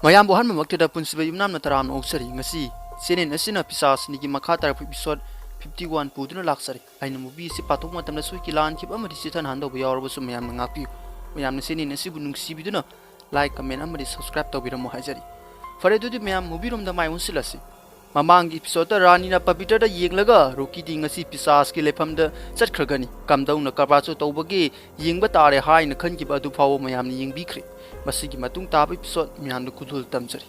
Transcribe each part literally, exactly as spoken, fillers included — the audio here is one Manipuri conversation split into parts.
ꯃꯌꯥꯝꯕꯨ ꯑꯍꯥꯟꯕꯃꯛꯇꯗ ꯄꯨꯟꯁꯤꯕ ꯌꯨꯝꯅꯥꯝꯅ ꯇꯔꯥꯝꯅ ꯑꯣꯛꯆꯔꯤ꯫ ꯉꯁꯤ ꯆꯦꯅꯦꯜ ꯑꯁꯤꯅ ꯄꯤꯁꯥꯁꯅꯤꯒꯤ ꯃꯈꯥ ꯇꯥꯔꯛꯄ episode fifty one ꯄꯨꯗꯨꯅ ꯂꯥꯛꯆꯔꯤ꯫ ꯑꯩꯅ movie ꯑꯁꯤ ꯄꯥꯊꯣꯛꯄ ꯃꯇꯝꯗ ꯁꯣꯏꯈꯤ ꯂꯥꯟꯈꯤꯕ ꯑꯃꯗꯤ ꯆꯤꯊꯍꯟꯗꯧꯕ ꯌꯥꯎꯔꯕꯁꯨ ꯃꯌꯥꯝꯅ ꯉꯥꯛꯄꯤꯌꯨ꯫ ꯃꯌꯥꯝꯅ ꯆꯦꯅꯦꯜ ꯑꯁꯤꯕꯨ ꯅꯨꯡꯁꯤꯕꯤꯗꯨꯅ like, comment ꯑꯃꯗꯤ subscribe ꯇꯧꯕꯤꯔꯝꯃꯨ ꯍꯥꯏꯖꯔꯤ꯫ ꯐꯔꯦ, ꯑꯗꯨꯗꯤ ꯃꯌꯥꯝ movie ꯔꯣꯝꯗ ꯃꯥꯏ ꯑꯣꯟꯁꯤꯜꯂꯁꯤ꯫ ꯃꯃꯥꯡꯒꯤ episodeꯇ ꯔꯥꯅꯤꯅ ꯄꯕꯤꯇ꯭ꯔꯗ ꯌꯦꯡꯂꯒ ꯔꯣꯀꯤꯗꯤ ꯉꯁꯤ ꯄꯤꯁꯥꯁꯀꯤ ꯂꯩꯐꯝꯗ ꯆꯠꯈ꯭ꯔꯒꯅꯤ, ꯀꯝꯗꯧꯅ ꯀꯔꯕꯥꯔꯁꯨ ꯇꯧꯕꯒꯦ ꯌꯦꯡꯕ ꯇꯥꯔꯦ ꯍꯥꯏꯅ ꯈꯟꯈꯤꯕ ꯑꯗꯨ ꯐꯥꯎꯕ ꯃꯌꯥꯝꯅ ꯌꯦꯡꯕꯤꯈ꯭ꯔꯦ꯫ ꯃꯁꯤꯒꯤ ꯃꯇꯨꯡ ꯇꯥꯕ episode ꯃꯌꯥꯝꯗ ꯈꯨꯗꯣꯜ ꯇꯝꯖꯔꯤ꯫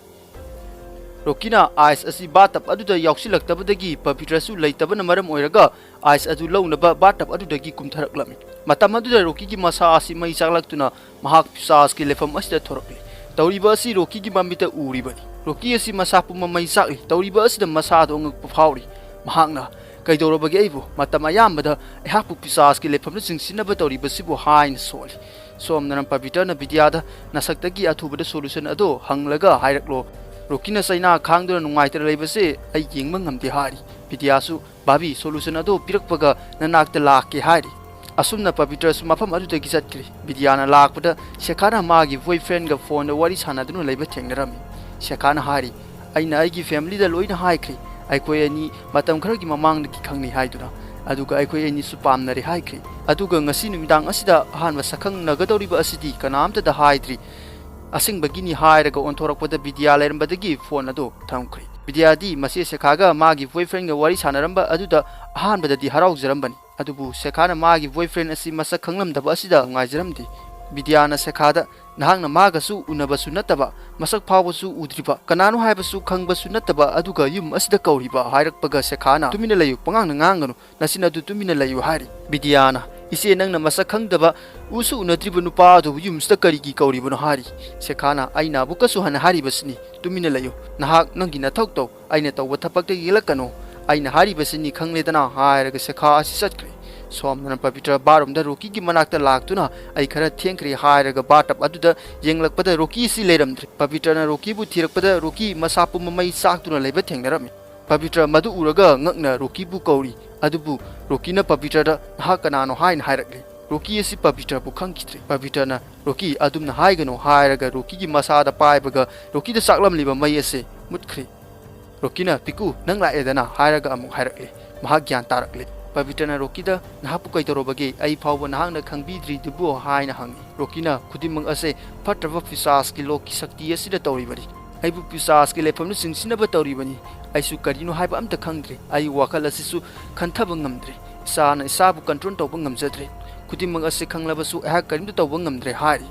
ꯔꯣꯀꯤꯅ ice ꯑꯁꯤ bathtub ꯑꯗꯨꯗ ꯌꯥꯎꯁꯤꯜꯂꯛꯇꯕꯗꯒꯤ ꯄꯕꯤꯇ꯭ꯔꯁꯨ ꯂꯩꯇꯕꯅ ꯃꯔꯝ ꯑꯣꯏꯔꯒ ice ꯑꯗꯨ ꯂꯧꯅꯕ bathtub ꯑꯗꯨꯗꯒꯤ ꯀꯨꯝꯊꯔꯛꯂꯝꯃꯤ꯫ ꯃꯇꯝ ꯑꯗꯨꯗ ꯔꯣꯀꯤꯒꯤ ꯃꯁꯥ ꯑꯁꯤ ꯃꯩ ꯆꯥꯛꯂꯛꯇꯨꯅ ꯃꯍꯥꯛ ꯄꯤꯁꯥꯁꯀꯤ ꯂꯩꯐꯝ ꯑꯁꯤꯗ ꯊꯣꯔꯛꯂꯤ꯫ ꯇꯧꯔꯤꯕ ꯑꯁꯤ ꯔꯣꯀꯤꯒꯤ ꯃꯃꯤꯠꯇ ꯎꯔꯤꯕꯅꯤ꯫ ꯔꯣꯀꯤ ꯑꯁꯤ ꯃꯁꯥ ꯄꯨꯝꯕ ꯃꯩ ꯆꯥꯛꯂꯤ꯫ ꯇꯧꯔꯤꯕ ꯑꯁꯤꯗ ꯃꯁꯥꯗꯣ ꯑꯉꯛꯄ ꯐꯥꯎꯔꯤ꯫ ꯃꯍꯥꯛꯅ, "ꯀꯩꯗꯧꯔꯕꯒꯦ ꯑꯩꯕꯨ? ꯃꯇꯝ ꯑꯌꯥꯝꯕꯗ ꯑꯩꯍꯥꯛꯄꯨ ꯄꯤꯁꯥꯁꯀꯤ ꯂꯩꯐꯝꯗ ꯆꯤꯡꯁꯤꯟꯅꯕ ꯇꯧꯔꯤꯕꯁꯤꯕꯨ?" ꯍꯥꯏꯅ ꯁꯣꯜꯂꯤ꯫ ꯁꯣꯝꯗꯅ ꯄꯕꯤꯇ꯭ꯔꯅ ꯕꯤꯗ꯭ꯌꯥꯗ ꯅꯁꯛꯇꯒꯤ ꯑꯊꯨꯕꯗ solution ꯑꯗꯨ ꯍꯪꯂꯒ ꯍꯥꯏꯔꯛꯂꯣ꯫ ꯔꯣꯀꯤꯅ ꯆꯩꯅꯥ ꯈꯥꯡꯗꯨꯅ ꯅꯨꯡꯉꯥꯏꯇꯅ ꯂꯩꯕꯁꯦ ꯑꯩ ꯌꯦꯡꯕ ꯉꯝꯗꯦ ꯍꯥꯏꯔꯤ꯫ ꯕꯤꯗ꯭ꯌꯥꯁꯨ, "ꯚꯥꯕꯤ, solution ꯑꯗꯨ ꯄꯤꯔꯛꯄꯒ ꯅꯅꯥꯛꯇ ꯂꯥꯛꯀꯦ" ꯍꯥꯏꯔꯤ꯫ ꯑꯁꯨꯝꯅ ꯄꯕꯤꯇ꯭ꯔꯁꯨ ꯃꯐꯝ ꯑꯗꯨꯗꯒꯤ ꯆꯠꯈ꯭ꯔꯦ꯫ ꯕꯤꯗ꯭ꯌꯥꯅ ꯂꯥꯛꯄꯗ ꯁꯦꯈꯥꯅ ꯃꯥꯒꯤ boyfriendꯒ phoneꯗ ꯋꯥꯔꯤ ꯁꯥꯟꯅꯗꯨꯅ ꯂꯩꯕ ꯊꯦꯡꯅꯔꯝꯃꯤ꯫ ꯁꯦꯈꯥꯅ ꯍꯥꯏꯔꯤ, "ꯑꯩꯅ ꯑꯩꯒꯤ familyꯗ ꯂꯣꯏꯅ ꯍꯥꯏꯈ꯭ꯔꯦ꯫ ꯑꯩꯈꯣꯏ ꯑꯅꯤ ꯃꯇꯝ ꯈꯔꯒꯤ ꯃꯃꯥꯡꯗꯒꯤ ꯈꯪꯅꯩ ꯍꯥꯏꯗꯨꯅ, ꯑꯗꯨꯒ ꯑꯩꯈꯣꯏ ꯑꯅꯤꯁꯨ ꯄꯥꯝꯅꯔꯦ ꯍꯥꯏꯈ꯭ꯔꯦ꯫ ꯑꯗꯨꯒ ꯉꯁꯤ ꯅꯨꯃꯤꯗꯥꯡ ꯑꯁꯤꯗ ꯑꯍꯥꯟꯕ ꯁꯛꯈꯪꯅꯒꯗꯧꯔꯤꯕ ꯑꯁꯤꯗꯤ ꯀꯅꯥꯝꯇꯗ ꯍꯥꯏꯗ꯭ꯔꯤ꯫ ꯑꯁꯦꯡꯕꯒꯤꯅꯤ" ꯍꯥꯏꯔꯒ ꯑꯣꯟꯊꯣꯔꯛꯄꯗ ꯕꯤꯗ꯭ꯌꯥ ꯂꯩꯔꯝꯕꯗꯒꯤ phone ꯑꯗꯨ ꯊꯝꯈ꯭ꯔꯦ꯫ ꯕꯤꯗ꯭ꯌꯥꯗꯤ ꯃꯆꯦ ꯁꯦꯈꯥꯒ ꯃꯥꯒꯤ boyfriendꯒ ꯋꯥꯔꯤ ꯁꯥꯟꯅꯔꯝꯕ ꯑꯗꯨꯗ ꯑꯍꯥꯟꯕꯗꯗꯤ ꯍꯔꯥꯎꯖꯔꯝꯕꯅꯤ꯫ ꯑꯗꯨꯕꯨ ꯁꯦꯈꯥꯅ ꯃꯥꯒꯤ boyfriend ꯑꯁꯤ ꯃꯁꯛ ꯈꯪꯂꯝꯗꯕ ꯑꯁꯤꯗ ꯅꯨꯡꯉꯥꯏꯖꯔꯝꯗꯦ꯫ ꯕꯤꯗ꯭ꯌꯥꯅ ꯁꯦꯈꯥꯗ, "ꯅꯍꯥꯛꯅ ꯃꯥꯒꯁꯨ ꯎꯅꯕꯁꯨ ꯅꯠꯇꯕ, ꯃꯁꯛ ꯐꯥꯎꯕꯁꯨ ꯎꯗ꯭ꯔꯤꯕ, ꯀꯅꯥꯅꯣ ꯍꯥꯏꯕꯁꯨ ꯈꯪꯕꯁꯨ ꯅꯠꯇꯕ, ꯑꯗꯨꯒ ꯌꯨꯝ ꯑꯁꯤꯗ ꯀꯧꯔꯤꯕ?" ꯍꯥꯏꯔꯛꯄꯒ ꯁꯦꯈꯥꯅ, "ꯇꯨꯃꯤꯟꯅ ꯂꯩꯌꯨ, ꯄꯉꯥꯡꯅ ꯉꯥꯡꯒꯅꯨ, ꯅꯆꯤꯟ ꯑꯗꯨ ꯇꯨꯃꯤꯟꯅ ꯂꯩꯌꯨ" ꯍꯥꯏꯔꯤ꯫ ꯕꯤꯗ꯭ꯌꯥꯅ, "ꯏꯆꯦ, ꯅꯪꯅ ꯃꯁꯛ ꯈꯪꯗꯕ, ꯎꯁꯨ ꯎꯅꯗ꯭ꯔꯤꯕ ꯅꯨꯄꯥ ꯑꯗꯨꯕꯨ ꯌꯨꯝꯁꯤꯗ ꯀꯔꯤꯒꯤ ꯀꯧꯔꯤꯕꯅꯣ?" ꯍꯥꯏꯔꯤ꯫ ꯁꯦꯈꯥꯅ, "ꯑꯩꯅ ꯑꯃꯨꯛꯀꯁꯨ ꯍꯟꯅ ꯍꯥꯏꯔꯤꯕꯁꯤꯅꯤ, ꯇꯨꯃꯤꯟꯅ ꯂꯩꯌꯨ꯫ ꯅꯍꯥꯛ ꯅꯪꯒꯤ ꯅꯊꯧ ꯇꯧ, ꯑꯩꯅ ꯇꯧꯕ ꯊꯕꯛꯇ ꯌꯦꯠꯂꯛꯀꯅꯨ꯫ ꯑꯩꯅ ꯍꯥꯏꯔꯤꯕꯁꯤꯅꯤ ꯈꯪꯂꯦꯗꯅ" ꯍꯥꯏꯔꯒ ꯁꯦꯈꯥ ꯑꯁꯤ ꯆꯠꯈ꯭ꯔꯦ꯫ ꯁꯣꯝꯗꯅ ꯄꯕꯤꯇ꯭ꯔ bathroomꯗ ꯔꯣꯀꯤꯒꯤ ꯃꯅꯥꯛꯇ ꯂꯥꯛꯇꯨꯅ, "ꯑꯩ ꯈꯔ ꯊꯦꯡꯈ꯭ꯔꯦ" ꯍꯥꯏꯔꯒ bathtub ꯑꯗꯨꯗ ꯌꯦꯡꯂꯛꯄꯗ ꯔꯣꯀꯤ ꯑꯁꯤ ꯂꯩꯔꯝꯗ꯭ꯔꯦ꯫ ꯄꯕꯤꯇ꯭ꯔꯅ ꯔꯣꯀꯤꯕꯨ ꯊꯤꯔꯛꯄꯗ ꯔꯣꯀꯤ ꯃꯁꯥ ꯄꯨꯝꯕ ꯃꯩ ꯆꯥꯛꯇꯨꯅ ꯂꯩꯕ ꯊꯦꯡꯅꯔꯝꯃꯤ꯫ ꯄꯕꯤꯇ꯭ꯔ ꯃꯗꯨ ꯎꯔꯒ ꯉꯛꯅ ꯔꯣꯀꯤꯕꯨ ꯀꯧꯔꯤ꯫ ꯑꯗꯨꯕꯨ ꯔꯣꯀꯤꯅ ꯄꯕꯤꯇ꯭ꯔꯗ, "ꯅꯍꯥꯛ ꯀꯅꯥꯅꯣ?" ꯍꯥꯏꯅ ꯍꯥꯏꯔꯛꯂꯤ꯫ ꯔꯣꯀꯤ ꯑꯁꯤ ꯄꯕꯤꯇ꯭ꯔꯕꯨ ꯈꯪꯈꯤꯗ꯭ꯔꯦ꯫ ꯄꯕꯤꯇ꯭ꯔꯅ, "ꯔꯣꯀꯤ, ꯑꯗꯨꯝꯅ ꯍꯥꯏꯒꯅꯨ" ꯍꯥꯏꯔꯒ ꯔꯣꯀꯤꯒꯤ ꯃꯁꯥꯗ ꯄꯥꯏꯕꯒ ꯔꯣꯀꯤꯗ ꯆꯥꯛꯂꯝꯂꯤꯕ ꯃꯩ ꯑꯁꯤ ꯃꯨꯠꯈ꯭ꯔꯦ꯫ ꯔꯣꯀꯤꯅ, "ꯄꯤꯀꯨ, ꯅꯪ ꯂꯥꯛꯑꯦꯗꯅ" ꯍꯥꯏꯔꯒ ꯑꯃꯨꯛ ꯍꯥꯏꯔꯛꯂꯦ꯫ ꯃꯍꯥꯛ ꯒ꯭ꯌꯥꯟ ꯇꯥꯔꯛꯂꯦ꯫ ꯄꯕꯤꯇ꯭ꯔꯅ ꯔꯣꯀꯤꯗ, "ꯅꯍꯥꯛꯄꯨ ꯀꯩꯗꯧꯔꯕꯒꯦ? ꯑꯩ ꯐꯥꯎꯕ ꯅꯍꯥꯛꯅ ꯈꯪꯕꯤꯗ꯭ꯔꯤꯗꯨꯕꯨ?" ꯍꯥꯏꯅ ꯍꯪꯉꯤ꯫ ꯔꯣꯀꯤꯅ, "ꯈꯨꯗꯤꯡꯃꯛ ꯑꯁꯦ ꯐꯠꯇ꯭ꯔꯕ ꯄꯤꯁꯥꯁꯀꯤ ꯂꯣꯛꯀꯤ ꯁꯛꯇꯤ ꯑꯁꯤꯗ ꯇꯧꯔꯤꯕꯅꯤ꯫ ꯑꯩꯕꯨ ꯄꯤꯁꯥꯁꯀꯤ ꯂꯩꯐꯝꯗ ꯆꯤꯡꯁꯤꯟꯅꯕ ꯇꯧꯔꯤꯕꯅꯤ꯫ ꯑꯩꯁꯨ ꯀꯔꯤꯅꯣ ꯍꯥꯏꯕ ꯑꯝꯇ ꯈꯪꯗ꯭ꯔꯦ꯫ ꯑꯩ ꯋꯥꯈꯜ ꯑꯁꯤꯁꯨ ꯈꯟꯊꯕ ꯉꯝꯗ꯭ꯔꯦ꯫ ꯏꯁꯥꯅ ꯏꯁꯥꯕꯨ ꯀꯟꯇ꯭ꯔꯣꯜ ꯇꯧꯕ ꯉꯝꯖꯗ꯭ꯔꯦ꯫ ꯈꯨꯗꯤꯡꯃꯛ ꯑꯁꯤ ꯈꯪꯂꯕꯁꯨ ꯑꯩꯍꯥꯛ ꯀꯔꯤꯝꯇ ꯇꯧꯕ ꯉꯝꯗ꯭ꯔꯦ" ꯍꯥꯏꯔꯤ꯫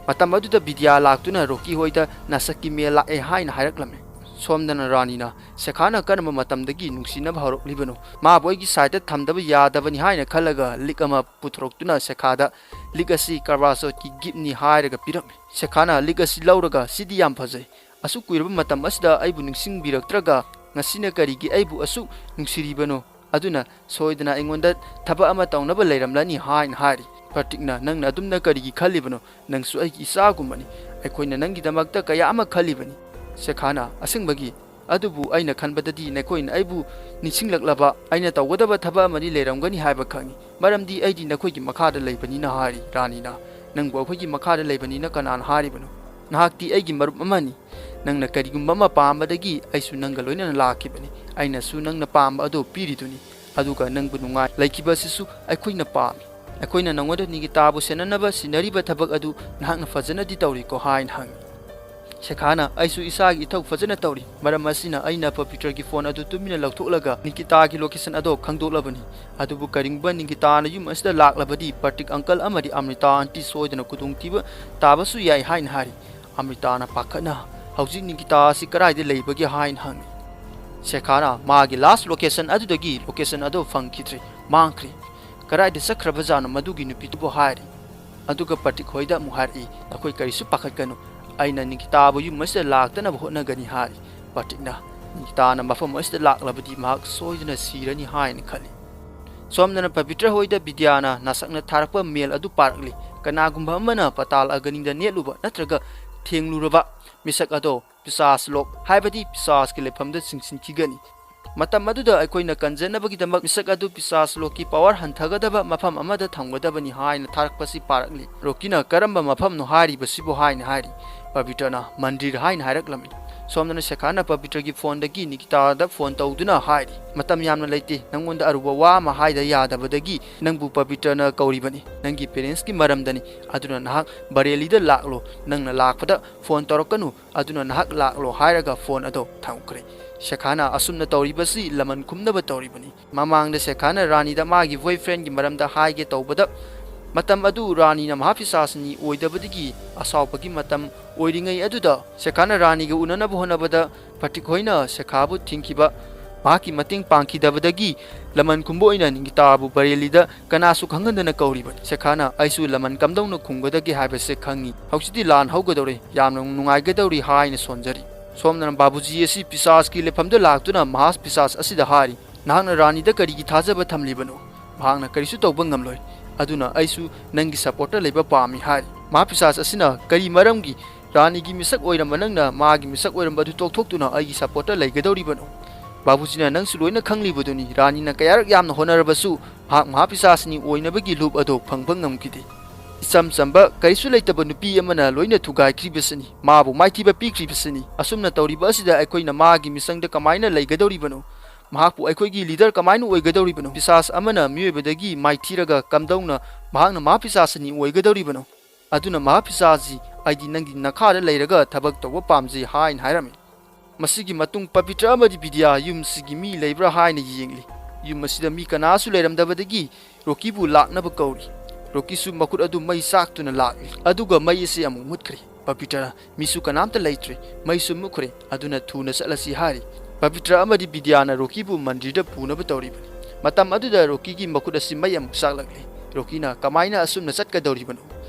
ꯃꯇꯝ ꯑꯗꯨꯗ ꯕꯤꯗ꯭ꯌꯥ ꯂꯥꯛꯇꯨꯅ ꯔꯣꯀꯤ ꯍꯣꯏꯗ ꯅꯥꯁꯛꯀꯤ ꯃꯦꯜ ꯂꯥꯛꯑꯦ ꯍꯥꯏꯅ ꯍꯥꯏꯔꯛꯂꯝꯃꯤ꯫ ꯁꯣꯝꯗꯅ ꯔꯥꯅꯤꯅ ꯁꯦꯈꯥꯅ ꯀꯔꯝꯕ ꯃꯇꯝꯗꯒꯤ ꯅꯨꯡꯁꯤꯅꯕ ꯍꯧꯔꯛꯂꯤꯕꯅꯣ? ꯃꯥꯕꯨ ꯑꯩꯒꯤ ꯁꯥꯏꯠꯇ ꯊꯝꯗꯕ ꯌꯥꯗꯕꯅꯤ ꯍꯥꯏꯅ ꯈꯜꯂꯒ ꯂꯤꯛ ꯑꯃ ꯄꯨꯊꯣꯔꯛꯇꯨꯅ ꯁꯦꯈꯥꯗ ꯂꯤꯛ ꯑꯁꯤ ꯀꯔꯕꯥ ꯆꯧꯊꯀꯤ ꯒꯤꯐꯅꯤ ꯍꯥꯏꯔꯒ ꯄꯤꯔꯝꯃꯤ꯫ ꯁꯦꯈꯥꯅ ꯂꯤꯛ ꯑꯁꯤ ꯂꯧꯔꯒ, "ꯁꯤꯗꯤ ꯌꯥꯝ ꯐꯖꯩ꯫ ꯑꯁꯨꯛ ꯀꯨꯏꯔꯕ ꯃꯇꯝ ꯑꯁꯤꯗ ꯑꯩꯕꯨ ꯅꯤꯡꯁꯤꯡꯕꯤꯔꯛꯇ꯭ꯔꯒ ꯉꯁꯤꯅ ꯀꯔꯤꯒꯤ ꯑꯩꯕꯨ ꯑꯁꯨꯛ ꯅꯨꯡꯁꯤꯔꯤꯕꯅꯣ? ꯑꯗꯨꯅ ꯁꯣꯏꯗꯅ ꯑꯩꯉꯣꯟꯗ ꯊꯕꯛ ꯑꯃ ꯇꯧꯅꯕ ꯂꯩꯔꯝꯂꯅꯤ" ꯍꯥꯏꯅ ꯍꯥꯏꯔꯤ꯫ ꯄ꯭ꯔꯇꯤꯛꯅ, "ꯅꯪꯅ ꯑꯗꯨꯝꯅ ꯀꯔꯤꯒꯤ ꯈꯜꯂꯤꯕꯅꯣ? ꯅꯪꯁꯨ ꯑꯩꯒꯤ ꯏꯆꯥꯒꯨꯝꯕꯅꯤ꯫ ꯑꯩꯈꯣꯏꯅ ꯅꯪꯒꯤꯗꯃꯛꯇ ꯀꯌꯥ ꯑꯃ ꯈꯜꯂꯤꯕꯅꯤ"꯫ ꯁꯦꯈꯥꯅ, "ꯑꯁꯦꯡꯕꯒꯤ? ꯑꯗꯨꯕꯨ ꯑꯩꯅ ꯈꯟꯕꯗꯗꯤ ꯅꯈꯣꯏꯅ ꯑꯩꯕꯨ ꯅꯤꯡꯁꯤꯡꯂꯛꯂꯕ ꯑꯩꯅ ꯇꯧꯒꯗꯕ ꯊꯕꯛ ꯑꯃꯗꯤ ꯂꯩꯔꯝꯒꯅꯤ ꯍꯥꯏꯕ ꯈꯪꯏ, ꯃꯔꯝꯗꯤ ꯑꯩꯗꯤ ꯅꯈꯣꯏꯒꯤ ꯃꯈꯥꯗ ꯂꯩꯕꯅꯤꯅ" ꯍꯥꯏꯔꯤ꯫ ꯔꯥꯅꯤꯅ, "ꯅꯪꯕꯨ ꯑꯩꯈꯣꯏꯒꯤ ꯃꯈꯥꯗ ꯂꯩꯕꯅꯤꯅ ꯀꯅꯥꯅ ꯍꯥꯏꯔꯤꯕꯅꯣ? ꯅꯍꯥꯛꯇꯤ ꯑꯩꯒꯤ ꯃꯔꯨꯞ ꯑꯃꯅꯤ꯫ ꯅꯪꯅ ꯀꯔꯤꯒꯨꯝꯕ ꯑꯃ ꯄꯥꯝꯕꯗꯒꯤ ꯑꯩꯁꯨ ꯅꯪꯒ ꯂꯣꯏꯅꯅ ꯂꯥꯛꯈꯤꯕꯅꯤ꯫ ꯑꯩꯅꯁꯨ ꯅꯪꯅ ꯄꯥꯝꯕ ꯑꯗꯨ ꯄꯤꯔꯤꯗꯨꯅꯤ꯫ ꯑꯗꯨꯒ ꯅꯪꯕꯨ ꯅꯨꯡꯉꯥꯏ ꯂꯩꯈꯤꯕ ꯑꯁꯤꯁꯨ ꯑꯩꯈꯣꯏꯅ ꯄꯥꯝꯃꯤ꯫ ꯑꯩꯈꯣꯏꯅ ꯅꯉꯣꯟꯗ ꯅꯤꯀꯤꯇꯥꯕꯨ ꯁꯦꯟꯅꯅꯕ ꯁꯤꯟꯅꯔꯤꯕ ꯊꯕꯛ ꯑꯗꯨ ꯅꯍꯥꯛꯅ ꯐꯖꯅꯗꯤ ꯇꯧꯔꯤꯀꯣ?" ꯍꯥꯏꯅ ꯍꯪꯉꯤ꯫ ꯁꯦꯈꯥꯅ, "ꯑꯩꯁꯨ ꯏꯁꯥꯒꯤ ꯏꯊꯧ ꯐꯖꯅ ꯇꯧꯔꯤ꯫ ꯃꯔꯝ ꯑꯁꯤꯅ ꯑꯩꯅ ꯄꯕꯤꯇ꯭ꯔꯒꯤ ꯐꯣꯟ ꯑꯗꯨ ꯇꯨꯃꯤꯟꯅ ꯂꯧꯊꯣꯛꯂꯒ ꯅꯤꯀꯤꯇꯥꯒꯤ ꯂꯣꯀꯦꯁꯟ ꯑꯗꯣ ꯈꯪꯗꯣꯛꯂꯕꯅꯤ꯫ ꯑꯗꯨꯕꯨ ꯀꯔꯤꯒꯨꯝꯕ ꯅꯤꯀꯤꯇꯥꯅ ꯌꯨꯝ ꯑꯁꯤꯗ ꯂꯥꯛꯂꯕꯗꯤ ꯄ꯭ꯔꯇꯤꯛ ꯑꯪꯀꯜ ꯑꯃꯗꯤ ꯑꯃ꯭ꯔꯤꯇꯥ ꯑꯟꯇꯤ ꯁꯣꯏꯗꯅ ꯈꯨꯗꯣꯡꯊꯤꯕ ꯇꯥꯕꯁꯨ ꯌꯥꯏ" ꯍꯥꯏꯅ ꯍꯥꯏꯔꯤ꯫ ꯑꯃ꯭ꯔꯤꯇꯥꯅ ꯄꯥꯈꯠꯅ, "ꯍꯧꯖꯤꯛ ꯅꯤꯀꯤꯇꯥ ꯑꯁꯤ ꯀꯗꯥꯏꯗ ꯂꯩꯕꯒꯦ?" ꯍꯥꯏꯅ ꯍꯪꯉꯤ꯫ ꯁꯦꯈꯥꯅ, "ꯃꯥꯒꯤ ꯂꯥꯁ ꯂꯣꯀꯦꯁꯟ ꯑꯗꯨꯗꯒꯤ ꯂꯣꯀꯦꯁꯟ ꯑꯗꯣ ꯐꯪꯈꯤꯗ꯭ꯔꯦ, ꯃꯥꯡꯈ꯭ꯔꯦ꯫ ꯀꯗꯥꯏꯗ ꯆꯠꯈ꯭ꯔꯕꯖꯥꯠꯅꯣ ꯃꯗꯨꯒꯤ ꯅꯨꯄꯤꯗꯨꯕꯨ?" ꯍꯥꯏꯔꯤ꯫ ꯑꯗꯨꯒ ꯄ꯭ꯔꯇꯤꯛ ꯍꯣꯏꯗ ꯑꯃꯨꯛ ꯍꯥꯏꯔꯛꯏ, "ꯅꯈꯣꯏ ꯀꯔꯤꯁꯨ ꯄꯥꯈꯠꯀꯅꯨ, ꯑꯩꯅ ꯅꯤꯀꯤꯇꯥꯕꯨ ꯌꯨꯝ ꯑꯁꯤꯗ ꯂꯥꯛꯇꯅꯕ ꯍꯣꯠꯅꯒꯅꯤ" ꯍꯥꯏꯔꯤ꯫ ꯄ꯭ꯔꯇꯤꯛꯅ, "ꯅꯤꯀꯤꯇꯥꯅ ꯃꯐꯝ ꯑꯁꯤꯗ ꯂꯥꯛꯂꯕꯗꯤ ꯃꯍꯥꯛ ꯁꯣꯏꯗꯅ ꯁꯤꯔꯅꯤ" ꯍꯥꯏꯅ ꯈꯜꯂꯤ꯫ ꯁꯣꯝꯗꯅ ꯄꯕꯤꯇ꯭ꯔ ꯍꯣꯏꯗ ꯕꯤꯗ꯭ꯌꯥꯅ ꯅꯥꯁꯛꯅ ꯊꯥꯔꯛꯄ ꯃꯦꯜ ꯑꯗꯨ ꯄꯥꯔꯛꯂꯤ꯫ "ꯀꯅꯥꯒꯨꯝꯕ ꯑꯃꯅ ꯄꯇꯥꯜ ꯑꯒꯅꯤꯗ ꯅꯦꯠꯂꯨꯕ ꯅꯠꯇ꯭ꯔꯒ ꯊꯦꯡꯂꯨꯔꯕ ꯃꯤꯁꯛ ꯑꯗꯣ ꯄꯤꯁꯥꯁ ꯂꯣꯛ, ꯍꯥꯏꯕꯗꯤ ꯄꯤꯁꯥꯁꯀꯤ ꯂꯩꯐꯝꯗ ꯆꯤꯡꯁꯤꯟꯈꯤꯒꯅꯤ"꯫ ꯃꯇꯝ ꯑꯗꯨꯗ ꯑꯩꯈꯣꯏꯅ ꯀꯟꯖꯅꯕꯒꯤꯗꯃꯛ ꯃꯤꯁꯛ ꯑꯗꯨ ꯄꯤꯁꯥꯁ ꯂꯣꯛꯀꯤ ꯄꯋꯥꯔ ꯍꯟꯊꯒꯗꯕ ꯃꯐꯝ ꯑꯃꯗ ꯊꯝꯒꯗꯕꯅꯤ ꯍꯥꯏꯅ ꯊꯥꯔꯛꯄꯁꯤ ꯄꯥꯔꯛꯂꯤ꯫ ꯔꯣꯀꯤꯅ "ꯀꯔꯝꯕ ꯃꯐꯝꯅꯣ ꯍꯥꯏꯔꯤꯕꯁꯤꯕꯨ?" ꯍꯥꯏꯅ ꯍꯥꯏꯔꯤ꯫ ꯄꯕꯤꯇ꯭ꯔꯅ "ꯃꯟꯗꯤꯔ" ꯍꯥꯏꯅ ꯍꯥꯏꯔꯛꯂꯝꯃꯤ꯫ ꯁꯣꯝꯗꯅ ꯁꯦꯈꯥꯅ ꯄꯕꯤꯇ꯭ꯔꯒꯤ ꯐꯣꯟꯗꯒꯤ ꯅꯤꯀꯤꯇꯥꯗ ꯐꯣꯟ ꯇꯧꯗꯨꯅ ꯍꯥꯏꯔꯤ, "ꯃꯇꯝ ꯌꯥꯝꯅ ꯂꯩꯇꯦ, ꯅꯪꯉꯣꯟꯗ ꯑꯔꯨꯕ ꯋꯥ ꯑꯃ ꯍꯥꯏꯗ ꯌꯥꯗꯕꯗꯒꯤ ꯅꯪꯕꯨ ꯄꯕꯤꯇ꯭ꯔꯅ ꯀꯧꯔꯤꯕꯅꯤ꯫ ꯅꯪꯒꯤ ꯄꯦꯔꯦꯟꯁꯀꯤ ꯃꯔꯝꯗꯅꯤ꯫ ꯑꯗꯨꯅ ꯅꯍꯥꯛ ꯕꯔꯦꯂꯤꯗ ꯂꯥꯛꯂꯣ, ꯅꯪꯅ ꯂꯥꯛꯄꯗ ꯐꯣꯟ ꯇꯧꯔꯛꯀꯅꯨ, ꯑꯗꯨꯅ ꯅꯍꯥꯛ ꯂꯥꯛꯂꯣ" ꯍꯥꯏꯔꯒ ꯐꯣꯟ ꯑꯗꯨ ꯊꯝꯈ꯭ꯔꯦ꯫ ꯁꯦꯈꯥꯅ ꯑꯁꯨꯝꯅ ꯇꯧꯔꯤꯕꯁꯤ ꯂꯃꯟ ꯈꯨꯝꯅꯕ ꯇꯧꯔꯤꯕꯅꯤ꯫ ꯃꯃꯥꯡꯗ ꯁꯦꯈꯥꯅ ꯔꯥꯅꯤꯗ ꯃꯥꯒꯤ ꯕꯣꯏꯐ꯭ꯔꯦꯟꯒꯤ ꯃꯔꯝꯗ ꯍꯥꯏꯒꯦ ꯇꯧꯕꯗ, ꯃꯇꯝ ꯑꯗꯨ ꯔꯥꯅꯤꯅ ꯃꯍꯥꯄꯤꯁꯥꯁꯅꯤ ꯑꯣꯏꯗꯕꯗꯒꯤ ꯑꯁꯥꯎꯕꯒꯤ ꯃꯇꯝ ꯑꯣꯏꯔꯤꯉꯩ ꯑꯗꯨꯗ ꯁꯦꯈꯥꯅ ꯔꯥꯅꯤꯒ ꯎꯅꯅꯕ ꯍꯣꯠꯅꯕꯗ ꯐꯇꯤꯛ ꯍꯣꯏꯅ ꯁꯦꯈꯥꯕꯨ ꯊꯤꯡꯈꯤꯕ, ꯃꯍꯥꯛꯀꯤ ꯃꯇꯦꯡ ꯄꯥꯡꯈꯤꯗꯕꯗꯒꯤ ꯂꯃꯟ ꯈꯨꯝꯕ ꯑꯣꯏꯅ ꯅꯤꯀꯤꯇꯥꯕꯨ ꯕꯔꯦꯂꯤꯗ ꯀꯅꯥꯁꯨ ꯈꯪꯍꯟꯗꯅ ꯀꯧꯔꯤꯕꯅꯤ꯫ ꯁꯦꯈꯥꯅ "ꯑꯩꯁꯨ ꯂꯃꯟ ꯀꯝꯗꯧꯅ ꯈꯨꯝꯒꯗꯒꯦ ꯍꯥꯏꯕꯁꯦ ꯈꯪꯉꯤ꯫ ꯍꯧꯖꯤꯛꯇꯤ ꯂꯥꯟ ꯍꯧꯒꯗꯧꯔꯦ, ꯌꯥꯝꯅ ꯅꯨꯡꯉꯥꯏꯒꯗꯧꯔꯤ" ꯍꯥꯏꯅ ꯁꯣꯟꯖꯔꯤ꯫ ꯁꯣꯝꯗꯅ ꯕꯥꯕꯨꯖꯤ ꯑꯁꯤ ꯄꯤꯁꯥꯁꯀꯤ ꯂꯩꯐꯝꯗ ꯂꯥꯛꯇꯨꯅ ꯃꯍꯥ ꯄꯤꯁꯥꯁ ꯑꯁꯤꯗ ꯍꯥꯏꯔꯤ, "ꯅꯍꯥꯛꯅ ꯔꯥꯅꯤꯗ ꯀꯔꯤꯒꯤ ꯊꯥꯖꯕ ꯊꯝꯂꯤꯕꯅꯣ? ꯃꯍꯥꯛꯅ ꯀꯔꯤꯁꯨ ꯇꯧꯕ ꯉꯝꯂꯣꯏ꯫ ꯑꯗꯨꯅ ꯑꯩꯁꯨ ꯅꯪꯒꯤ ꯁꯄꯣꯔꯠꯇ ꯂꯩꯕ ꯄꯥꯝꯃꯤ" ꯍꯥꯏꯔꯤ꯫ ꯃꯍꯥ ꯄꯤꯁꯥꯁ ꯑꯁꯤꯅ "ꯀꯔꯤ ꯃꯔꯝꯒꯤ? ꯔꯥꯅꯤꯒꯤ ꯃꯤꯁꯛ ꯑꯣꯏꯔꯝꯕ ꯅꯪꯅ ꯃꯥꯒꯤ ꯃꯤꯁꯛ ꯑꯣꯏꯔꯝꯕ ꯑꯗꯨ ꯇꯣꯛꯊꯣꯛꯇꯨꯅ ꯑꯩꯒꯤ ꯁꯄꯣꯔꯠꯇ ꯂꯩꯒꯗꯧꯔꯤꯕꯅꯣ?" ꯕꯥꯕꯨꯖꯤꯅ "ꯅꯪꯁꯨ ꯂꯣꯏꯅ ꯈꯪꯂꯤꯕꯗꯨꯅꯤ, ꯔꯥꯅꯤꯅ ꯀꯌꯥꯔꯛ ꯌꯥꯝꯅ ꯍꯣꯠꯅꯔꯕꯁꯨ ꯃꯍꯥꯛ ꯃꯍꯥ ꯄꯤꯁꯥꯁꯅꯤ ꯑꯣꯏꯅꯕꯒꯤ ꯂꯨꯞ ꯑꯗꯨ ꯐꯪꯕ ꯉꯝꯈꯤꯗꯦ꯫ ꯏꯆꯝ ꯆꯝꯕ ꯀꯔꯤꯁꯨ ꯂꯩꯇꯕ ꯅꯨꯄꯤ ꯑꯃꯅ ꯂꯣꯏꯅ ꯊꯨꯒꯥꯏꯈ꯭ꯔꯤꯕꯁꯤꯅꯤ, ꯃꯥꯕꯨ ꯃꯥꯏꯊꯤꯕ ꯄꯤꯈ꯭ꯔꯤꯕꯁꯤꯅꯤ꯫ ꯑꯁꯨꯝꯅ ꯇꯧꯔꯤꯕ ꯑꯁꯤꯗ ꯑꯩꯈꯣꯏꯅ ꯃꯥꯒꯤ ꯃꯤꯆꯪꯗ ꯀꯃꯥꯏꯅ ꯂꯩꯒꯗꯧꯔꯤꯕꯅꯣ? ꯃꯍꯥꯛꯄꯨ ꯑꯩꯈꯣꯏꯒꯤ ꯂꯤꯗꯔ ꯀꯃꯥꯏꯅ ꯑꯣꯏꯒꯗꯧꯔꯤꯕꯅꯣ? ꯄꯤꯁꯥꯁ ꯑꯃꯅ ꯃꯤꯑꯣꯏꯕꯗꯒꯤ ꯃꯥꯏꯊꯤꯔꯒ ꯀꯝꯗꯧꯅ ꯃꯍꯥꯛꯅ ꯃꯍꯥ ꯄꯤꯁꯥꯁꯅꯤ ꯑꯣꯏꯒꯗꯧꯔꯤꯕꯅꯣ? ꯑꯗꯨꯅ ꯃꯍꯥ ꯄꯤꯁꯥꯁꯤ ꯑꯩꯗꯤ ꯅꯪꯒꯤ ꯅꯈꯥꯗ ꯂꯩꯔꯒ ꯊꯕꯛ ꯇꯧꯕ ꯄꯥꯝꯖꯩ" ꯍꯥꯏꯅ ꯍꯥꯏꯔꯝꯃꯤ꯫ ꯃꯁꯤꯒꯤ ꯃꯇꯨꯡ ꯄꯕꯤꯇ꯭ꯔ ꯑꯃꯗꯤ ꯕꯤꯗ꯭ꯌꯥ ꯌꯨꯝꯁꯤꯒꯤ ꯃꯤ ꯂꯩꯕ꯭ꯔꯥ ꯍꯥꯏꯅ ꯌꯦꯡꯂꯤ꯫ ꯌꯨꯝ ꯑꯁꯤꯗ ꯃꯤ ꯀꯅꯥꯁꯨ ꯂꯩꯔꯝꯗꯕꯗꯒꯤ ꯔꯣꯀꯤꯕꯨ ꯂꯥꯛꯅꯕ ꯀꯧꯔꯤ꯫ ꯔꯣꯀꯤꯁꯨ ꯃꯈꯨꯠ ꯑꯗꯨ ꯃꯩ ꯆꯥꯛꯇꯨꯅ ꯂꯥꯛꯂꯤ꯫ ꯑꯗꯨꯒ ꯃꯩ ꯑꯁꯤ ꯑꯃꯨꯛ ꯃꯨꯠꯈ꯭ꯔꯦ꯫ ꯄꯕꯤꯇ꯭ꯔꯅ "ꯃꯤꯁꯨ ꯀꯅꯥꯝꯇ ꯂꯩꯇ꯭ꯔꯦ, ꯃꯩꯁꯨ ꯃꯨꯠꯈ꯭ꯔꯦ, ꯑꯗꯨꯅ ꯊꯨꯅ ꯆꯠꯂꯁꯤ" ꯍꯥꯏꯔꯤ꯫ ꯄꯕꯤꯇ꯭ꯔ ꯑꯃꯗꯤ ꯕꯤꯗ꯭ꯌꯥꯅ ꯔꯣꯀꯤꯕꯨ ꯃꯟꯗꯤꯔꯗ ꯄꯨꯅꯕ ꯇꯧꯔꯤꯕꯅꯤ꯫ ꯃꯇꯝ ꯑꯗꯨꯗ ꯔꯣꯀꯤꯒꯤ ꯃꯈꯨꯠ ꯑꯁꯤ ꯃꯩ ꯑꯃꯨꯛ ꯆꯥꯛꯂꯛꯂꯤ꯫ ꯔꯣꯀꯤꯅ "ꯀꯃꯥꯏꯅ ꯑꯁꯨꯝꯅ ꯆꯠꯀꯗꯧꯔꯤꯕꯅꯣ?"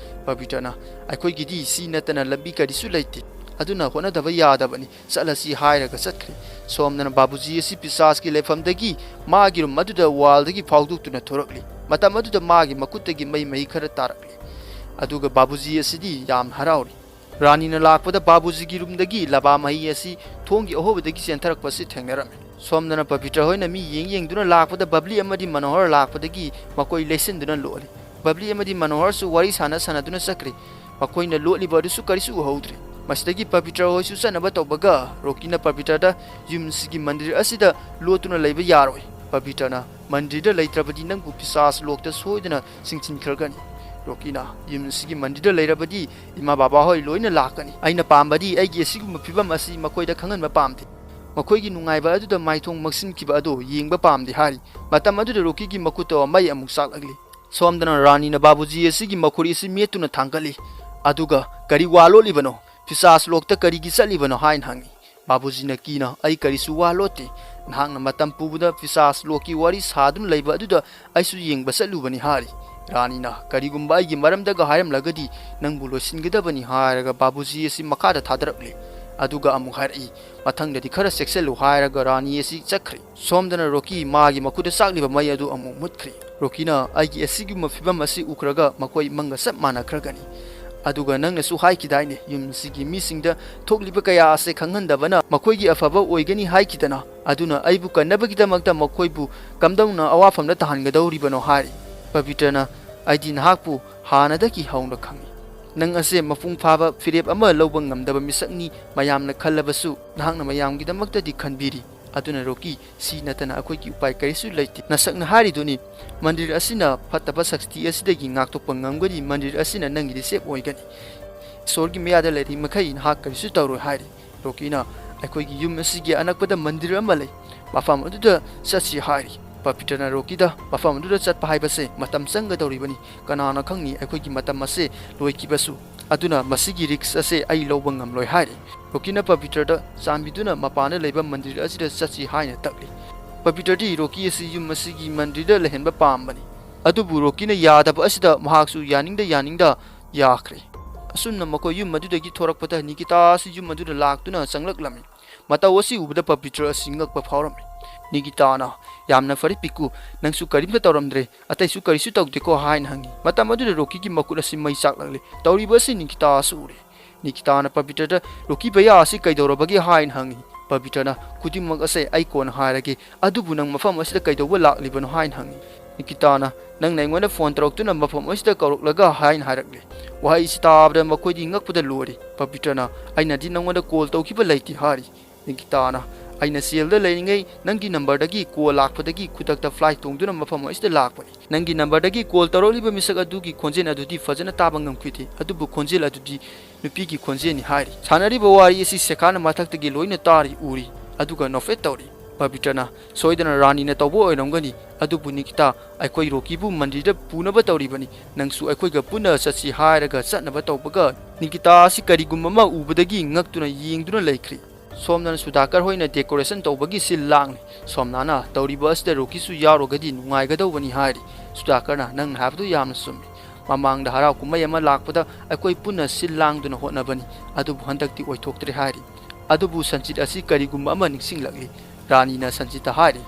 ꯄꯕꯤꯇ꯭ꯔꯅ "ꯑꯩꯈꯣꯏꯒꯤꯗꯤ ꯁꯤ ꯅꯠꯇꯅ ꯂꯝꯕꯤ ꯀꯔꯤꯁꯨ ꯂꯩꯇꯦ, ꯑꯗꯨꯅ ꯍꯣꯠꯅꯗꯕ ꯌꯥꯗꯕꯅꯤ, ꯆꯠꯂꯁꯤ" ꯍꯥꯏꯔꯒ ꯆꯠꯈ꯭ꯔꯦ꯫ ꯁꯣꯝꯗꯅ ꯕꯥꯕꯨꯖꯤ ꯑꯁꯤ ꯄꯤꯁꯥꯁꯀꯤ ꯂꯩꯐꯝꯗꯒꯤ ꯃꯥꯒꯤ ꯔꯨꯝ ꯑꯗꯨꯗ ꯋꯥꯜꯗꯒꯤ ꯐꯥꯎꯗꯣꯛꯇꯨꯅ ꯊꯣꯔꯛꯂꯤ꯫ ꯃꯇꯝ ꯑꯗꯨꯗ ꯃꯥꯒꯤ ꯃꯈꯨꯠꯇꯒꯤ ꯃꯩ ꯃꯍꯤ ꯈꯔ ꯇꯥꯔꯛꯂꯤ꯫ ꯑꯗꯨꯒ ꯕꯥꯕꯨꯖꯤ ꯑꯁꯤꯗꯤ ꯌꯥꯝ ꯍꯔꯥꯎꯔꯤ꯫ ꯔꯥꯅꯤꯅ ꯂꯥꯛꯄꯗ ꯕꯥꯕꯨꯖꯤꯒꯤ ꯔꯨꯝꯗꯒꯤ ꯂꯕꯥ ꯃꯍꯤ ꯑꯁꯤ ꯊꯣꯡꯒꯤ ꯑꯍꯣꯕꯗꯒꯤ ꯆꯦꯟꯊꯔꯛꯄ ꯑꯁꯤ ꯊꯦꯡꯅꯔꯝꯃꯤ꯫ ꯁꯣꯝꯗꯅ ꯄꯕꯤꯇ꯭ꯔ ꯍꯣꯏꯅ ꯃꯤ ꯌꯦꯡ ꯌꯦꯡꯗꯨꯅ ꯂꯥꯛꯄꯗ ꯕꯕ꯭ꯂꯤ ꯑꯃꯗꯤ ꯃꯅꯣꯍꯔ ꯂꯥꯛꯄꯗꯒꯤ ꯃꯈꯣꯏ ꯂꯩꯁꯤꯟꯗꯨꯅ ꯂꯣꯠꯂꯤ꯫ ꯕꯕ꯭ꯂꯤ ꯑꯃꯗꯤ ꯃꯅꯣꯍꯔꯁꯨ ꯋꯥꯔꯤ ꯁꯥꯟꯅ ꯁꯥꯟꯅꯗꯨꯅ ꯆꯠꯈ꯭ꯔꯦ꯫ ꯃꯈꯣꯏꯅ ꯂꯣꯠꯂꯤꯕ ꯑꯗꯨꯁꯨ ꯀꯔꯤꯁꯨ ꯎꯍꯧꯗ꯭ꯔꯦ꯫ ꯃꯁꯤꯗꯒꯤ ꯄꯕꯤꯇ꯭ꯔ ꯍꯣꯏꯁꯨ ꯆꯠꯅꯕ ꯇꯧꯕꯒ ꯔꯣꯀꯤꯅ ꯄꯕꯤꯇ꯭ꯔꯗ, "ꯌꯨꯝꯁꯤꯒꯤ ꯃꯟꯗꯤꯔ ꯑꯁꯤꯗ ꯂꯣꯠꯇꯨꯅ ꯂꯩꯕ ꯌꯥꯔꯣꯏ꯫ ꯄꯕꯤꯇ꯭ꯔꯅ ꯃꯟꯗꯤꯔꯗ ꯂꯩꯇ꯭ꯔꯕꯗꯤ ꯅꯪꯕꯨ ꯄꯤꯁꯥꯁ ꯂꯣꯛꯇ ꯁꯣꯏꯗꯅ ꯆꯤꯡꯁꯤꯟꯈ꯭ꯔꯒꯅꯤ꯫ ꯔꯣꯀꯤꯅ, "ꯌꯨꯝꯁꯤꯒꯤ ꯃꯟꯗꯤꯔꯗ ꯂꯩꯔꯕꯗꯤ ꯏꯃꯥ ꯕꯕꯥ ꯍꯣꯏ ꯂꯣꯏꯅ ꯂꯥꯛꯀꯅꯤ꯫ ꯑꯩꯅ ꯄꯥꯝꯕꯗꯤ ꯑꯩꯒꯤ ꯑꯁꯤꯒꯨꯝꯕ ꯐꯤꯕꯝ ꯑꯁꯤ ꯃꯈꯣꯏꯗ ꯈꯪꯍꯟꯕ ꯄꯥꯝꯗꯦ꯫ ꯃꯈꯣꯏꯒꯤ ꯅꯨꯡꯉꯥꯏꯕ ꯑꯗꯨꯗ ꯃꯥꯏꯊꯣꯡ ꯃꯛꯁꯤꯟꯈꯤꯕ ꯑꯗꯨ ꯌꯦꯡꯕ ꯄꯥꯝꯗꯦ" ꯍꯥꯏꯔꯤ꯫ ꯃꯇꯝ ꯑꯗꯨꯗ ꯔꯣꯀꯤꯒꯤ ꯃꯈꯨꯠꯇ ꯃꯩ ꯑꯃꯨꯛ ꯆꯥꯛꯂꯛꯂꯤ꯫ ꯁꯣꯝꯗꯅ ꯔꯥꯅꯤꯅ ꯕꯥꯕꯨꯖꯤ ꯑꯁꯤꯒꯤ ꯃꯈꯨꯔꯤ ꯑꯁꯤ ꯃꯦꯠꯇꯨꯅ ꯊꯥꯡꯒꯠꯂꯤ꯫ ꯑꯗꯨꯒ, "ꯀꯔꯤ ꯋꯥ ꯂꯣꯠꯂꯤꯕꯅꯣ? ꯄꯤꯁꯥꯁ ꯂꯣꯛꯇ ꯀꯔꯤꯒꯤ ꯆꯠꯂꯤꯕꯅꯣ?" ꯍꯥꯏꯅ ꯍꯪꯉꯤ꯫ ꯕꯥꯕꯨꯖꯤꯅ ꯀꯤꯅ, "ꯑꯩ ꯀꯔꯤꯁꯨ ꯋꯥ ꯂꯣꯠꯇꯦ꯫ ꯅꯍꯥꯛꯅ ꯃꯇꯝ ꯄꯨꯕꯗ ꯄꯤꯁꯥꯁ ꯂꯣꯛꯀꯤ ꯋꯥꯔꯤ ꯁꯥꯗꯨꯅ ꯂꯩꯕ ꯑꯗꯨꯗ ꯑꯩꯁꯨ ꯌꯦꯡꯕ ꯆꯠꯂꯨꯕꯅꯤ" ꯍꯥꯏꯔꯤ꯫ ꯔꯥꯅꯤꯅ, "ꯀꯔꯤꯒꯨꯝꯕ ꯑꯩꯒꯤ ꯃꯔꯝꯗꯒ ꯍꯥꯏꯔꯝꯂꯒꯗꯤ ꯅꯪꯕꯨ ꯂꯣꯏꯁꯤꯟꯒꯗꯕꯅꯤ" ꯍꯥꯏꯔꯒ ꯕꯥꯕꯨꯖꯤ ꯑꯁꯤ ꯃꯈꯥꯗ ꯊꯥꯗꯔꯛꯂꯤ꯫ ꯑꯗꯨꯒ ꯑꯃꯨꯛ ꯍꯥꯏꯔꯛꯏ, "ꯃꯊꯪꯗꯗꯤ ꯈꯔ ꯆꯦꯛꯁꯤꯜꯂꯨ" ꯍꯥꯏꯔꯒ ꯔꯥꯅꯤ ꯑꯁꯤ ꯆꯠꯈ꯭ꯔꯦ꯫ ꯁꯣꯝꯗꯅ ꯔꯣꯀꯤ ꯃꯥꯒꯤ ꯃꯈꯨꯠꯇ ꯆꯥꯛꯂꯤꯕ ꯃꯩ ꯑꯗꯨ ꯑꯃꯨꯛ ꯃꯨꯠꯈ꯭ꯔꯦ꯫ ꯔꯣꯀꯤꯅ, "ꯑꯩꯒꯤ ꯑꯁꯤꯒꯨꯝꯕ ꯐꯤꯕꯝ ꯑꯁꯤ ꯎꯈ꯭ꯔꯒ ꯃꯈꯣꯏ ꯃꯪꯒ ꯆꯞ ꯃꯥꯟꯅꯈ꯭ꯔꯒꯅꯤ꯫ ꯑꯗꯨꯒ ꯅꯪꯅꯁꯨ ꯍꯥꯏꯈꯤꯗꯥꯏꯅꯦ, ꯌꯨꯝꯁꯤꯒꯤ ꯃꯤꯁꯤꯡꯗ ꯊꯣꯛꯂꯤꯕ ꯀꯌꯥ ꯑꯁꯦ ꯈꯪꯍꯟꯗꯕꯅ ꯃꯈꯣꯏꯒꯤ ꯑꯐꯕ ꯑꯣꯏꯒꯅꯤ ꯍꯥꯏꯈꯤꯗꯅ? ꯑꯗꯨꯅ ꯑꯩꯕꯨ ꯀꯟꯅꯕꯒꯤꯗꯃꯛꯇ ꯃꯈꯣꯏꯕꯨ ꯀꯝꯗꯧꯅ ꯑꯋꯥꯐꯝꯗ ꯇꯥꯍꯟꯒꯗꯧꯔꯤꯕꯅꯣ?" ꯍꯥꯏꯔꯤ꯫ ꯄꯕꯤꯇ꯭ꯔꯅ, "ꯑꯩꯗꯤ ꯅꯍꯥꯛꯄꯨ ꯍꯥꯟꯅꯗꯒꯤ ꯍꯧꯅ ꯈꯪꯏ꯫ ꯅꯪ ꯑꯁꯦ ꯃꯄꯨꯡ ꯐꯥꯕ ꯐꯤꯔꯦꯞ ꯑꯃ ꯂꯧꯕ ꯉꯝꯗꯕ ꯃꯤꯁꯛꯅꯤ꯫ ꯃꯌꯥꯝꯅ ꯈꯜꯂꯕꯁꯨ ꯅꯍꯥꯛꯅ ꯃꯌꯥꯝꯒꯤꯗꯃꯛꯇꯗꯤ ꯈꯟꯕꯤꯔꯤ꯫ ꯑꯗꯨꯅ ꯔꯣꯀꯤ, ꯁꯤ ꯅꯠꯇꯅ ꯑꯩꯈꯣꯏꯒꯤ ꯎꯄꯥꯏ ꯀꯔꯤꯁꯨ ꯂꯩꯇꯦ꯫ ꯅꯁꯛꯅ ꯍꯥꯏꯔꯤꯗꯨꯅꯤ, ꯃꯟꯗꯤꯔ ꯑꯁꯤꯅ ꯐꯠꯇꯕ ꯁꯛꯇꯤ ꯑꯁꯤꯗꯒꯤ ꯉꯥꯛꯊꯣꯛꯄ ꯉꯝꯒꯅꯤ, ꯃꯟꯗꯤꯔ ꯑꯁꯤꯅ ꯅꯪꯒꯤꯗꯤ ꯁꯦꯞ ꯑꯣꯏꯒꯅꯤ꯫ ꯏꯁꯣꯔꯒꯤ ꯃꯌꯥꯗ ꯂꯩꯔꯤ ꯃꯈꯩ ꯅꯍꯥꯛ ꯀꯔꯤꯁꯨ ꯇꯧꯔꯣꯏ" ꯍꯥꯏꯔꯤ꯫ ꯔꯣꯀꯤꯅ, "ꯑꯩꯈꯣꯏꯒꯤ ꯌꯨꯝ ꯑꯁꯤꯒꯤ ꯑꯅꯛꯄꯗ ꯃꯟꯗꯤꯔ ꯑꯃ ꯂꯩ, ꯃꯐꯝ ꯑꯗꯨꯗ ꯆꯠꯁꯤ" ꯍꯥꯏꯔꯤ꯫ ꯄꯕꯤꯇ꯭ꯔꯅ ꯔꯣꯀꯤꯗ, "ꯃꯐꯝ ꯑꯗꯨꯗ ꯆꯠꯄ ꯍꯥꯏꯕꯁꯦ ꯃꯇꯝ ꯆꯪꯒꯗꯧꯔꯤꯕꯅꯤ꯫ ꯀꯅꯥꯅ ꯈꯪꯅꯤ ꯑꯩꯈꯣꯏꯒꯤ ꯃꯇꯝ ꯑꯁꯦ ꯂꯣꯏꯈꯤꯕꯁꯨ꯫ ꯑꯗꯨꯅ ꯃꯁꯤꯒꯤ ꯔꯤꯛꯁ ꯑꯁꯦ ꯑꯩ ꯂꯧꯕ ꯉꯝꯂꯣꯏ" ꯍꯥꯏꯔꯤ꯫ ꯔꯣꯀꯤꯅ ꯄꯕꯤꯇ꯭ꯔꯗ, "ꯆꯥꯟꯕꯤꯗꯨꯅ ꯃꯄꯥꯟꯗ ꯂꯩꯕ ꯃꯟꯗꯤꯔ ꯑꯁꯤꯗ ꯆꯠꯁꯤ" ꯍꯥꯏꯅ ꯇꯛꯂꯤ꯫ ꯄꯕꯤꯇ꯭ꯔꯗꯤ ꯔꯣꯀꯤ ꯑꯁꯤ ꯌꯨꯝ ꯑꯁꯤꯒꯤ ꯃꯟꯗꯤꯔꯗ ꯂꯩꯍꯟꯕ ꯄꯥꯝꯕꯅꯤ꯫ ꯑꯗꯨꯕꯨ ꯔꯣꯀꯤꯅ ꯌꯥꯗꯕ ꯑꯁꯤꯗ ꯃꯍꯥꯛꯁꯨ ꯌꯥꯅꯤꯡꯗ ꯌꯥꯅꯤꯡꯗ ꯌꯥꯈ꯭ꯔꯦ꯫ ꯑꯁꯨꯝꯅ ꯃꯈꯣꯏ ꯌꯨꯝ ꯑꯗꯨꯗꯒꯤ ꯊꯣꯔꯛꯄꯗ ꯅꯤꯀꯤꯇꯥ ꯑꯁꯤ ꯌꯨꯝ ꯑꯗꯨꯗ ꯂꯥꯛꯇꯨꯅ ꯆꯪꯂꯛꯂꯝꯃꯤ꯫ ꯃꯇꯧ ꯑꯁꯤ ꯎꯕꯗ ꯄꯕꯤꯇ꯭ꯔ ꯑꯁꯤ ꯉꯛꯄ ꯐꯥꯎꯔꯝꯃꯤ꯫ ꯅꯤꯀꯤꯇꯥꯅ, "ꯌꯥꯝꯅ ꯐꯔꯦ ꯄꯤꯀꯨ, ꯅꯪꯁꯨ ꯀꯔꯤꯝꯇ ꯇꯧꯔꯝꯗ꯭ꯔꯦ, ꯑꯇꯩꯁꯨ ꯀꯔꯤꯁꯨ ꯇꯧꯗꯦꯀꯣ?" ꯍꯥꯏꯅ ꯍꯪꯉꯤ꯫ ꯃꯇꯝ ꯑꯗꯨꯗ ꯔꯣꯀꯤꯒꯤ ꯃꯈꯨꯠ ꯑꯁꯤ ꯃꯩ ꯆꯥꯛꯂꯛꯂꯤ꯫ ꯇꯧꯔꯤꯕ ꯑꯁꯤ ꯅꯤꯀꯤꯇꯥꯁꯨ ꯎꯔꯦ꯫ ꯅꯤꯀꯤꯇꯥꯅ ꯄꯕꯤꯇ꯭ꯔꯗ, "ꯔꯣꯀꯤ ꯚꯩꯌꯥ ꯑꯁꯤ ꯀꯩꯗꯧꯔꯕꯒꯦ?" ꯍꯥꯏꯅ ꯍꯪꯉꯤ꯫ ꯄꯕꯤꯇ꯭ꯔꯅ, "ꯈꯨꯗꯤꯡꯃꯛ ꯑꯁꯦ ꯑꯩ ꯀꯣꯟꯅ ꯍꯥꯏꯔꯒꯦ, ꯑꯗꯨꯕꯨ ꯅꯪ ꯃꯐꯝ ꯑꯁꯤꯗ ꯀꯩꯗꯧꯕ ꯂꯥꯛꯂꯤꯕꯅꯣ?" ꯍꯥꯏꯅ ꯍꯪꯉꯤ꯫ ꯅꯤꯀꯤꯇꯥꯅ, "ꯅꯪꯅ ꯑꯩꯉꯣꯟꯗ ꯐꯣꯟ ꯇꯧꯔꯛꯇꯨꯅ ꯃꯐꯝ ꯑꯁꯤꯗ ꯀꯧꯔꯛꯂꯒ" ꯍꯥꯏꯅ ꯍꯥꯏꯔꯛꯂꯤ꯫ ꯋꯥꯍꯩꯁꯤ ꯇꯥꯕꯗ ꯃꯈꯣꯏꯗꯤ ꯉꯛꯄꯗ ꯂꯣꯏꯔꯤ꯫ ꯄꯕꯤꯇ꯭ꯔꯅ, "ꯑꯩꯅꯗꯤ ꯅꯪꯉꯣꯟꯗ ꯀꯣꯜ ꯇꯧꯈꯤꯕ ꯂꯩꯇꯦ" ꯍꯥꯏꯔꯤ꯫ ꯅꯤꯀꯤꯇꯥꯅ, "ꯑꯩꯅ ꯖꯦꯜꯗ ꯂꯩꯔꯤꯉꯩ ꯅꯪꯒꯤ ꯅꯝꯕꯔꯗꯒꯤ ꯀꯣꯜ ꯂꯥꯛꯄꯗꯒꯤ ꯈꯨꯗꯛꯇ ꯐ꯭ꯂꯥꯏꯠ ꯇꯣꯡꯗꯨꯅ ꯃꯐꯝ ꯑꯁꯤꯗ ꯂꯥꯛꯄꯅꯤ꯫ ꯅꯪꯒꯤ ꯅꯝꯕꯔꯗꯒꯤ ꯀꯣꯜ ꯇꯧꯔꯛꯂꯤꯕ ꯃꯤꯁꯛ ꯑꯗꯨꯒꯤ ꯈꯣꯟꯖꯦꯜ ꯑꯗꯨꯗꯤ ꯐꯖꯅ ꯇꯥꯕ ꯉꯝꯈꯤꯗꯦ, ꯑꯗꯨꯕꯨ ꯈꯣꯟꯖꯦꯜ ꯑꯗꯨꯗꯤ ꯅꯨꯄꯤꯒꯤ ꯈꯣꯟꯖꯦꯜꯅꯤ" ꯍꯥꯏꯔꯤ꯫ ꯁꯥꯟꯅꯔꯤꯕ ꯋꯥꯔꯤ ꯑꯁꯤ ꯁꯦꯈꯥꯅ ꯃꯊꯛꯇꯒꯤ ꯂꯣꯏꯅ ꯇꯥꯔꯤ, ꯎꯔꯤ, ꯑꯗꯨꯒ ꯅꯣꯛꯐꯦꯠ ꯇꯧꯔꯤ꯫ ꯄꯕꯤꯇ꯭ꯔꯅ, "ꯁꯣꯏꯗꯅ ꯔꯥꯅꯤꯅ ꯇꯧꯕ ꯑꯣꯏꯔꯝꯒꯅꯤ, ꯑꯗꯨꯕꯨ ꯅꯤꯀꯤꯇꯥ, ꯑꯩꯈꯣꯏ ꯔꯣꯀꯤꯕꯨ ꯃꯟꯗꯤꯔꯗ ꯄꯨꯅꯕ ꯇꯧꯔꯤꯕꯅꯤ, ꯅꯪꯁꯨ ꯑꯩꯈꯣꯏꯒ ꯄꯨꯟꯅ ꯆꯠꯁꯤ ꯍꯥꯏꯔꯒ ꯆꯠꯅꯕ ꯇꯧꯕꯒ" ꯅꯤꯀꯤꯇꯥ ꯑꯁꯤ ꯀꯔꯤꯒꯨꯝꯕ ꯑꯃ ꯎꯕꯗꯒꯤ ꯉꯛꯇꯨꯅ ꯌꯦꯡꯗꯨꯅ ꯂꯩꯈ꯭ꯔꯤ꯫ ꯁꯣꯝꯅꯅ ꯁꯨꯗꯥꯀꯔ ꯍꯣꯏꯅ ꯗꯦꯀꯣꯔꯦꯁꯟ ꯇꯧꯕꯒꯤ ꯁꯤꯜ ꯂꯥꯡꯂꯤ꯫ ꯁꯣꯝꯅꯥꯅ, "ꯇꯧꯔꯤꯕ ꯑꯁꯤꯗ ꯔꯣꯀꯤꯁꯨ ꯌꯥꯎꯔꯒꯗꯤ ꯅꯨꯡꯉꯥꯏꯒꯗꯧꯕꯅꯤ" ꯍꯥꯏꯔꯤ꯫ ꯁꯨꯗꯥꯀꯔꯅ, "ꯅꯪꯅ ꯍꯥꯏꯕꯗꯨ ꯌꯥꯝꯅ ꯆꯨꯝꯃꯤ꯫ ꯃꯃꯥꯡꯗ ꯍꯔꯥꯎ ꯀꯨꯝꯍꯩ ꯑꯃ ꯂꯥꯛꯄꯗ ꯑꯩꯈꯣꯏ ꯄꯨꯟꯅ ꯁꯤꯜ ꯂꯥꯡꯗꯨꯅ ꯍꯣꯠꯅꯕꯅꯤ, ꯑꯗꯨꯕꯨ ꯍꯟꯗꯛꯇꯤ ꯑꯣꯏꯊꯣꯛꯇ꯭ꯔꯦ" ꯍꯥꯏꯔꯤ꯫ "ꯑꯗꯨꯕꯨ ꯁꯟꯖꯤꯠ ꯑꯁꯤ ꯀꯔꯤꯒꯨꯝꯕ ꯑꯃ ꯅꯤꯡꯁꯤꯡꯂꯛꯂꯤ"꯫ ꯔꯥꯅꯤꯅ ꯁꯟꯖꯤꯠꯇ ꯍꯥꯏꯔꯤ,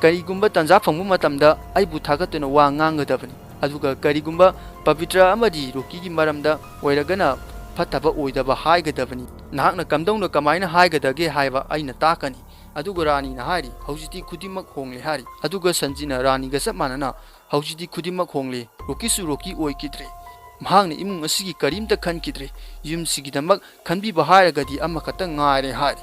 "ꯀꯔꯤꯒꯨꯝꯕ ꯇꯥꯟꯖꯥ ꯐꯪꯕ ꯃꯇꯝꯗ ꯑꯩꯕꯨ ꯊꯥꯒꯠꯇꯨꯅ ꯋꯥ ꯉꯥꯡꯒꯗꯕꯅꯤ, ꯑꯗꯨꯒ ꯀꯔꯤꯒꯨꯝꯕ ꯄꯕꯤꯇ꯭ꯔ ꯑꯃꯗꯤ ꯔꯣꯀꯤꯒꯤ ꯃꯔꯝꯗ ꯑꯣꯏꯔꯒꯅ ꯐꯠꯇꯕ ꯑꯣꯏꯗꯕ ꯍꯥꯏꯒꯗꯕꯅꯤ꯫ ꯅꯍꯥꯛꯅ ꯀꯝꯗꯧꯅ ꯀꯃꯥꯏꯅ ꯍꯥꯏꯒꯗꯒꯦ ꯍꯥꯏꯕ ꯑꯩꯅ ꯇꯥꯛꯀꯅꯤ"꯫ ꯑꯗꯨꯒ ꯔꯥꯅꯤꯅ ꯍꯥꯏꯔꯤ, "ꯍꯧꯖꯤꯛꯇꯤ ꯈꯨꯗꯤꯡꯃꯛ ꯍꯣꯡꯂꯦ" ꯍꯥꯏꯔꯤ꯫ ꯑꯗꯨꯒ ꯁꯟꯖꯤꯠꯅ ꯔꯥꯅꯤꯒ ꯆꯞ ꯃꯥꯟꯅꯅ, "ꯍꯧꯖꯤꯛꯇꯤ ꯈꯨꯗꯤꯡꯃꯛ ꯍꯣꯡꯂꯦ, ꯔꯣꯀꯤꯁꯨ ꯔꯣꯀꯤ ꯑꯣꯏꯈꯤꯗ꯭ꯔꯦ꯫ ꯃꯍꯥꯛꯅ ꯏꯃꯨꯡ ꯑꯁꯤꯒꯤ ꯀꯔꯤꯝꯇ ꯈꯟꯈꯤꯗ꯭ꯔꯦ꯫ ꯌꯨꯝꯁꯤꯒꯤꯗꯃꯛ ꯈꯟꯕꯤꯕ ꯍꯥꯏꯔꯒꯗꯤ ꯑꯃꯈꯛꯇ ꯉꯥꯏꯔꯦ" ꯍꯥꯏꯔꯤ꯫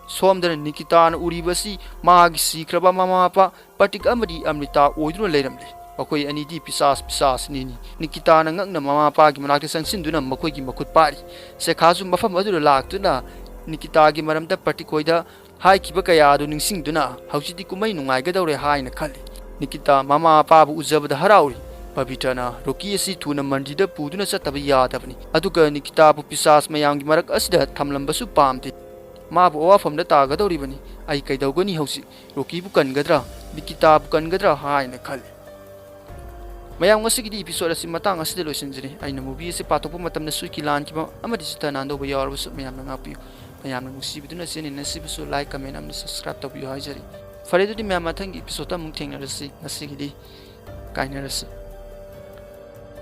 ꯁꯣꯝꯗꯅ ꯅꯤꯀꯤꯇꯥꯅ ꯎꯔꯤꯕꯁꯤ ꯃꯥꯒꯤ ꯁꯤꯈ꯭ꯔꯕ ꯃꯃꯥ ꯃꯄꯥ ꯄ꯭ꯔꯇꯤꯛ ꯑꯃꯗꯤ ꯑꯃ꯭ꯔꯤꯇꯥ ꯑꯣꯏꯗꯨꯅ ꯂꯩꯔꯝꯂꯦ꯫ ꯃꯈꯣꯏ ꯑꯅꯤꯗꯤ ꯄꯤꯁꯥꯁ ꯄꯤꯁꯥꯁꯅꯤꯅꯤ꯫ ꯅꯤꯀꯤꯇꯥꯅ ꯉꯛꯅ ꯃꯃꯥ ꯃꯄꯥꯒꯤ ꯃꯅꯥꯛꯇ ꯆꯪꯁꯤꯟꯗꯨꯅ ꯃꯈꯣꯏꯒꯤ ꯃꯈꯨꯠ ꯄꯥꯏꯔꯤ꯫ ꯁꯦꯈꯥꯁꯨ ꯃꯐꯝ ꯑꯗꯨꯗ ꯂꯥꯛꯇꯨꯅ ꯅꯤꯀꯤꯇꯥꯒꯤ ꯃꯔꯝꯗ ꯄ꯭ꯔꯇꯤꯛ ꯍꯣꯏꯗ ꯍꯥꯏꯈꯤꯕ ꯀꯌꯥ ꯑꯗꯨ ꯅꯤꯡꯁꯤꯡꯗꯨꯅ ꯍꯧꯖꯤꯛꯇꯤ ꯀꯨꯝꯍꯩ ꯅꯨꯡꯉꯥꯏꯒꯗꯧꯔꯦ ꯍꯥꯏꯅ ꯈꯜꯂꯤ꯫ ꯅꯤꯀꯤꯇꯥ ꯃꯃꯥ ꯃꯄꯥꯕꯨ ꯎꯖꯕꯗ ꯍꯔꯥꯎꯔꯤ꯫ ꯄꯕꯤꯇ꯭ꯔꯅ ꯔꯣꯀꯤ ꯑꯁꯤ ꯊꯨꯅ ꯃꯟꯗꯤꯔꯗ ꯄꯨꯗꯨꯅ ꯆꯠꯇꯕ ꯌꯥꯗꯕꯅꯤ, ꯑꯗꯨꯒ ꯅꯤꯀꯤꯇꯥꯕꯨ ꯄꯤꯁꯥꯁ ꯃꯌꯥꯝꯒꯤ ꯃꯔꯛ ꯑꯁꯤꯗ ꯊꯝꯂꯝꯕꯁꯨ ꯄꯥꯝꯗꯦ꯫ ꯃꯥꯕꯨ ꯑꯋꯥꯐꯝꯗ ꯇꯥꯒꯗꯧꯔꯤꯕꯅꯤ꯫ ꯑꯩ ꯀꯩꯗꯧꯒꯅꯤ ꯍꯧꯖꯤꯛ? ꯔꯣꯀꯤꯕꯨ ꯀꯟꯒꯗ꯭ꯔꯥ? ꯅꯤꯀꯤꯇꯥꯕꯨ ꯀꯟꯒꯗ꯭ꯔꯥ ꯍꯥꯏꯅ ꯈꯜꯂꯤ꯫ ꯃꯌꯥꯝ, ꯉꯁꯤꯒꯤꯗꯤ ꯏꯄꯤꯁꯣꯗ ꯑꯁꯤ ꯃꯇꯥꯡ ꯑꯁꯤꯗ ꯂꯣꯏꯁꯤꯟꯖꯔꯤ꯫ ꯑꯩꯅ ꯃꯨꯚꯤ ꯑꯁꯤ ꯄꯥꯊꯣꯛꯄ ꯃꯇꯝꯗ ꯁꯣꯏꯈꯤ ꯂꯥꯟꯈꯤꯕ ꯑꯃꯗꯤ ꯆꯤꯠꯇ ꯅꯥꯟꯗꯧꯕ ꯌꯥꯎꯔꯕꯁꯨ ꯃꯌꯥꯝꯅ ꯉꯥꯛꯄꯤꯌꯨ꯫ ꯃꯌꯥꯝꯅ ꯅꯨꯡꯁꯤꯕꯤꯗꯨꯅ ꯆꯦꯅꯦꯜ ꯑꯁꯤꯕꯨꯁꯨ ꯂꯥꯏꯛ, ꯀꯃꯦꯟ ꯑꯃꯗꯤ ꯁꯕꯁꯀ꯭ꯔꯥꯏꯕ ꯇꯧꯕꯤꯌꯨ ꯍꯥꯏꯖꯔꯤ꯫ ꯐꯔꯦ, ꯑꯗꯨꯗꯤ ꯃꯌꯥꯝ, ꯃꯊꯪꯒꯤ ꯏꯄꯤꯁꯣꯗ ꯑꯃꯨꯛ ꯊꯦꯡꯅꯔꯁꯤ꯫ ꯉꯁꯤꯒꯤꯗꯤ ꯀꯥꯏꯅꯔꯁꯤ꯫